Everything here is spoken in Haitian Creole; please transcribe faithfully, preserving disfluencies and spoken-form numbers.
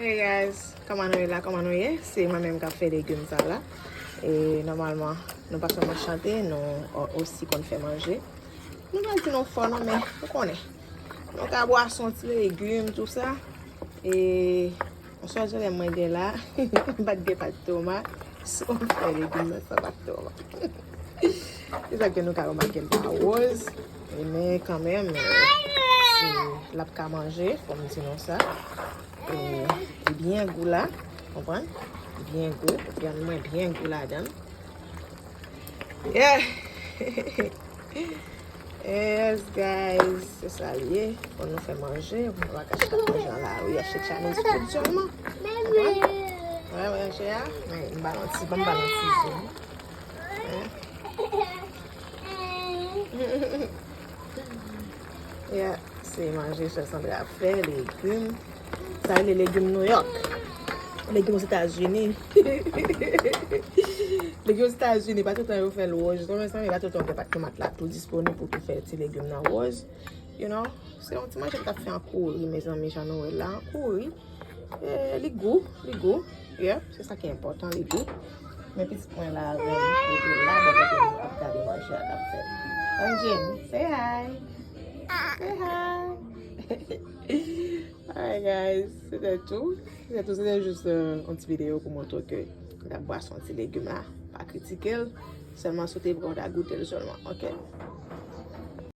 Hey guys, kòman nou ye la? Kòman nou ye? Se mwen menm k ap fè legim sa la. E nòmalman, nou pa sèlman chante, nou o- osi konn fè manje. Nou pa di nou fò non, men nou konnen. Nou ka bwase yon ti legim, tou sa. E yon sèl zòrèy mwen gen la, m pa t gen pat toma. So, m fè legim nan san pat toma. Se sa ke nou ka remake l pa woz. E men kanmenm, eh, si l ap ka manje, fò m di nou sa. E li byen gou la, konprann? Byen gou, vyann mwen byen gou ladan l. Yeah! Yes, guys, se sa l ye. Fò nou fè manje, nou pa ka chita manje nan lari, achte Chinese food sèlman. Konprann? Wè, manje a, men m ba nou ti, ban m ba nou ti zen. Yeah, se manje sè Sandra ap fè, legim. Sa rele legim Nouyòk. Legim Ozetazini. Legim Ozetazini, pa toutan yo fè l woz. Non, mezanmi, pa toutan w gen pat tomat la tou disponib pou tou fè ti legim nan woz. You know, se yon ti manje m t ap fè an kouri, mezanmi, jan nou wè la, an kouri. Eh, li gou, li gou. Yeah, se sa ki enpòtan, li gou. Men pitit mwen la avè m, li la, bon, kote nou ap gade manje a k ap fèt. Anjin, say hi. Say hi. Alright, guys, se te tou. Se te tou, se te jis, euh, yon ti videyo pou montre ke n ap bwase yon ti legim la. Pa kritike l. Sèlman si w te pran, w ta goute l sèlman, ok?